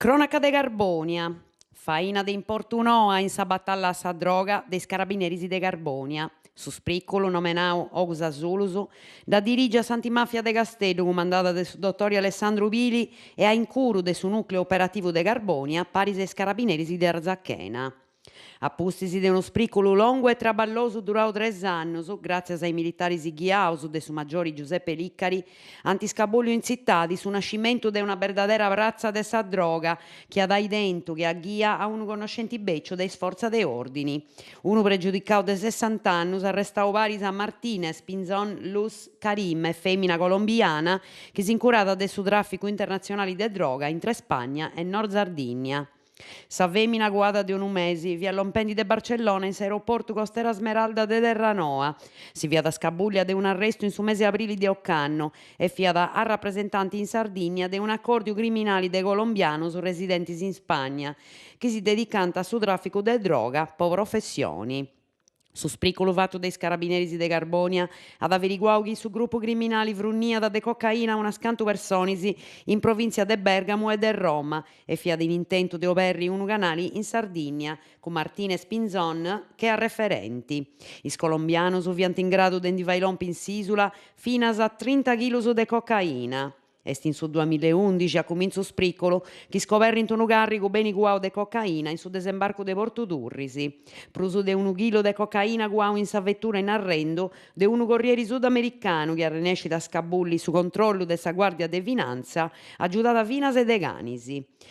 Cronaca de Carbònia, Faina de importu noa in sa batalla a sa droga de is carabineris de Carbònia. Su sprìculu, nomenau Ogus Asulus, dd'at dirìgia s'antimàfia de Casteddu cumandada de su dotori Alessandru Pili e a incuru de su nùcleu operativu de Carbònia paris a is carabineris de Arzachena. A pustis de unu sprìculu longu e traballosu durau tres annus, gràtzias a is militaris ghiaus de su magiori Giuseppe Licari, ant iscabùlliu in tzitadi su nascimentu de una berdadera pratza de sa droga chi at ai tentu che a ghia a unu connoscenti bèciu de is fortzas de òrdini. Unu pregiudicau de sessant'annus arrestau paris a Martinez Pinzon Luz Karim, fèmina colombiana chi s'incuràt de su tràficu internatzionali de droga intre Spagna e Nord Sardìnnia. Sa fèmina cuada de unu mesi fiat lompendi de Barcellona in s'aeroportu Costera Smeralda de Terranoa. Si fiat scabùllia de un'arrestu in su mesi abrili de ocannu e fiat arrapresentanti in Sardìnnia de un'acòrdiu criminali de colombianus residentis in Spagna chi si dedicànt a su tràficu de droga po professioni. Su sprìculu fatu de is carabineris de Carbònia at averiguau chi su grupu criminali frunniat de cocaina unas cantu personis in provìntzia de Bèrgamu e de Roma e fiat in intentu de oberri unu canali in Sardìnnia cun Martinez Pinzon che a referenti. Is colombianus fiant in gradu de ndi fai lompi in s'ìsula finas a trinta chilus de cocaina. Est in su duamillaeundixi, a cumintzu sprìculu, chi scoberrint unu càrrigu beni cuau de cocaina in su desembarcu de Portu Turris. Prus de unu chilu de cocaina cuau in sa vetura in arrendu de unu corrieri sudamericanu chi arrenescit a scabulli su controllu de sa Guàrdia de Finantza, agiudada finas de canis.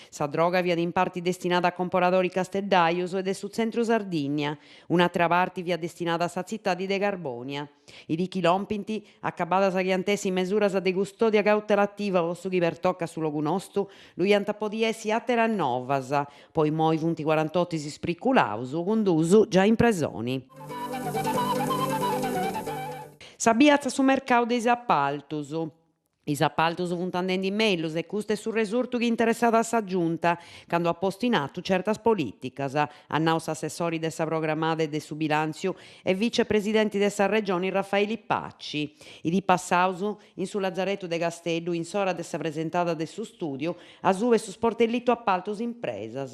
Sa droga fiat in parti destinada a comporadoris casteddajus e de su tzentru Sardìnnia, un'àtera parti fiat destinada a sa tzitadi de Carbònia. Is dì chi lompint, acabadas chi ant essi mesuras de custòdia cautelativa po su chi pertocat su logu nostu, ddoi ant a podi essi àteras novas, po immoi funt cuarantotu is spriculaus, cun duus giai in presoni. S'abiat su mercau de is apaltus. Is apaltus funt andendi mellus e custu est su resurtu chi interessat a sa Giunta candu at postu in atu certas polìticas, at nau s'assessori de sa programada e de su bilàntziu e vice-presidenti de sa Regioni Raffaeli Paci. Is dì passaus, in su Lazaretu de Casteddu, in s'ora de sa presentada de su stùdiu asuba 'e su sportellitu apaltus impresas.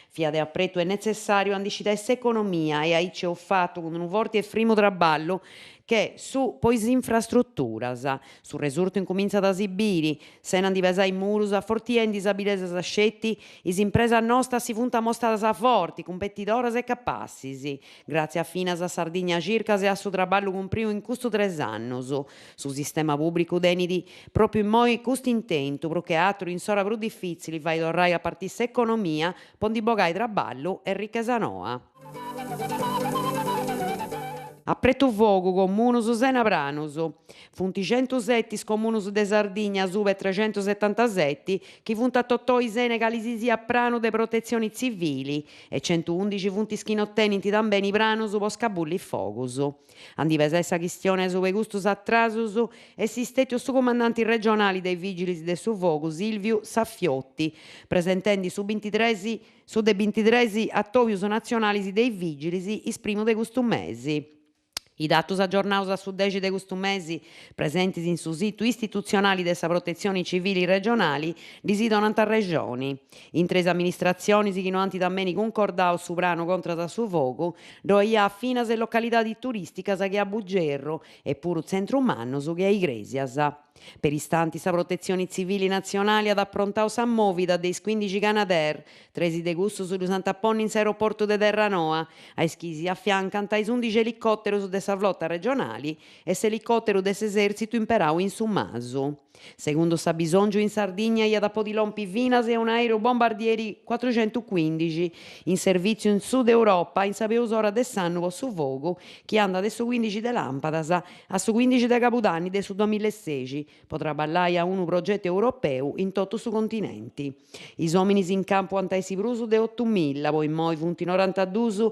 Fiat de apretu e netzessàriu a ndi scidai s'economia e aici eus fatu cun unu forti e frimu traballu che su po is infrastruturas. Su resurtu incumintzat a si biri, sena ndi pesai murus afortiendi is abilesas sceti, is impresas nostas si funt amostadas forti, cumpetidoras e capassis, gràtzias finas a Sardigna Circas e a su traballu cumpriu in custus tres annus. Su sistema pùbricu tenit pròpiu immoi custu intentu, prus che àteru in s'ora prus difìtzili fai torrai a partì s'economia po ndi bogai traballu e richesa noa. Apretu fogu, comunus sena pranus. Funt centuseti is comunus de Sardigna asuba 'e trexentusetantaseti chi funt a totoi sene calisisiat pranu de protetzioni tzivili e centuundixi funt is chi no tenint tambeni pranus po scabulli fogus. A ndi pesai sa chistioni asuba 'e custus atrasus est stètiu su cumandanti regionali de is Vìgilis de su Fogu Silviu Saffioti, presentendi su bintitres Su de bintitres atòbius natzionalis de is vìgilis is primu de custu mesi. Is datus agiornaus a su dexi de custu mesi, presentis in su situ istitutzionali de sa Protetzioni Civili regionali, ddis donant arrexoni. Intre is amministratzionis chi no ant tambeni cuncordau su pranu contras a su fogu, ddoi at finas localidadis turìsticas che a Bugerru e puru tzentrus mannus che a Igrèsias. Peristanti sa Protetzioni Tzivili Natzionali at aprontau sa mòvida de is cuindixi Canadair, tresi de cussus ddus ant a ponni in s'aeroportu de Terranoa, a is chi si afiancant is undixi elicòterus de sa flota regionali e s'elicòteru de s'esèrtzitu imperau in su Masu. Segundu s'abisòngiu in Sardigna iat a podi lompi finas e un'aereu Bombardieri cuatruxentucuindixi in servìtziu in sud Europa in sa peus ora de s'annu po su fogu chi andat de su cuindixi de làmpadas a su cuindixi de cabudanni de su duamilla e sexi, po traballai a unu progetu europeu in totu su continenti. Is òminis in campu ant a essi prus de otumilla, po immoi funt norantadus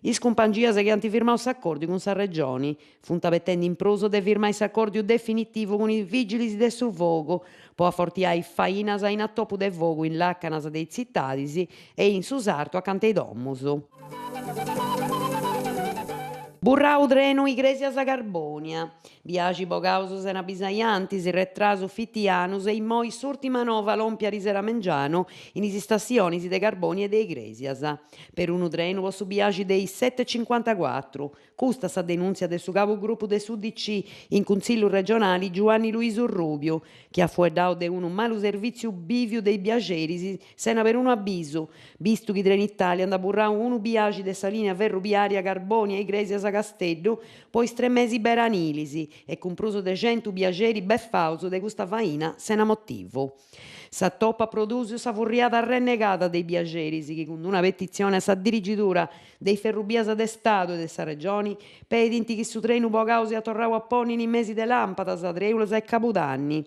is cumpangias chi ant firmau s'acòrdiu cun sa Regioni. Funt abetendi in prus de firmai s'acòrdiu definitivu cun is Vìgilis de su Fogu po afortiai is fainas in atopu de fogu in làcanas de is tzitadis e in su sartu acanta 'e is domus. Burrau trenu Igrèsias-Carbònia. Biaxi bogaus sena abisai antis, retrasus fitianus e immoi s'ùrtima nova lòmpia arisero a mengianu in is istassionis de Carbònia e de Igrèsias. Perunu trenu po su biaxi de is seti e cincuantacuatru. Custa sa denùntzia de su cabu grupu de s'UDC in Cuntzillu regionali Giuanni Luisu Rubiu, chi at fueddau de unu malu servìtziu bìviu de is biaxeris sena perunu abisu, bistu chi Trenitalia nd'at burrau unu biaxi de sa lìnia ferruviària Carbònia-Igrèsias-Casteddu po is tres mesis beranilis e cun prus de centu biaxeris befaus de custa faina sena motivu. S'atopu at prodùsiu sa furriada arrennegada de is biaxeris chi cun una petitzioni a sa dirigidura de is Ferrubias de Stadu e de sa Regioni pedint chi su trenu bogau siat torrau a ponni in is mesis de làmpadas, trèulas e cabudanni.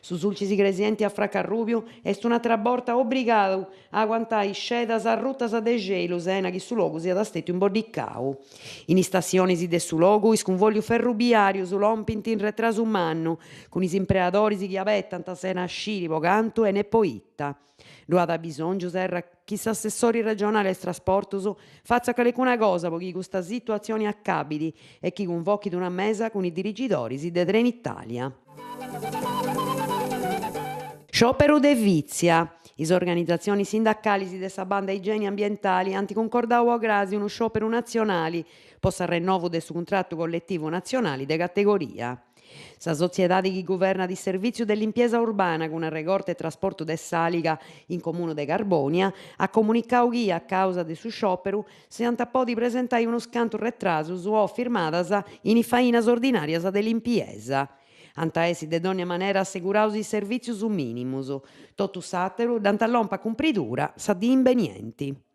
Su Sulcis Igresienti afracat Rubiu est un'àtera borta obrigadu a aguantai scedas arrutas de xelu sena chi su logu siat stètiu imboddicau. In is stassionis de su logu is cunvòglius ferrubiàrius lompint in retrasu mannu, cun is impreadoris chi abetant sena sciri po cantu e ne poita. Ddu at bisòngiu, serrat, chi s'assessori regionali a is trasportus fatzat calicuna cosa po chi custa situatzioni acabit e chi cunvochit una mesa cun is dirigidoris de Trenitalia. Sciòperu de Vitzia. Is organizatzionis sindacalis de sa banda igieni ambientali ant cuncordau po crasi unu sciòperu natzionali po s'arrennovu de su cuntratu colletivu natzionali de categoria. Sa sotziedadi chi guvernat is servìtzius de limpiesa urbana cun arregorta e trasportu de s'àliga in comunu de Carbònia at comunicau chi, a càusa de su sciòperu, s'iant a podi presentai unus cantu retrasus o firmadas in is fainas ordinàrias de limpiesa. Ant a essi de dònnia manera asseguraus is servìtzius mìnimus. Totu s'àteru dd'ant a lompi a cumpridura sa dì imbenienti.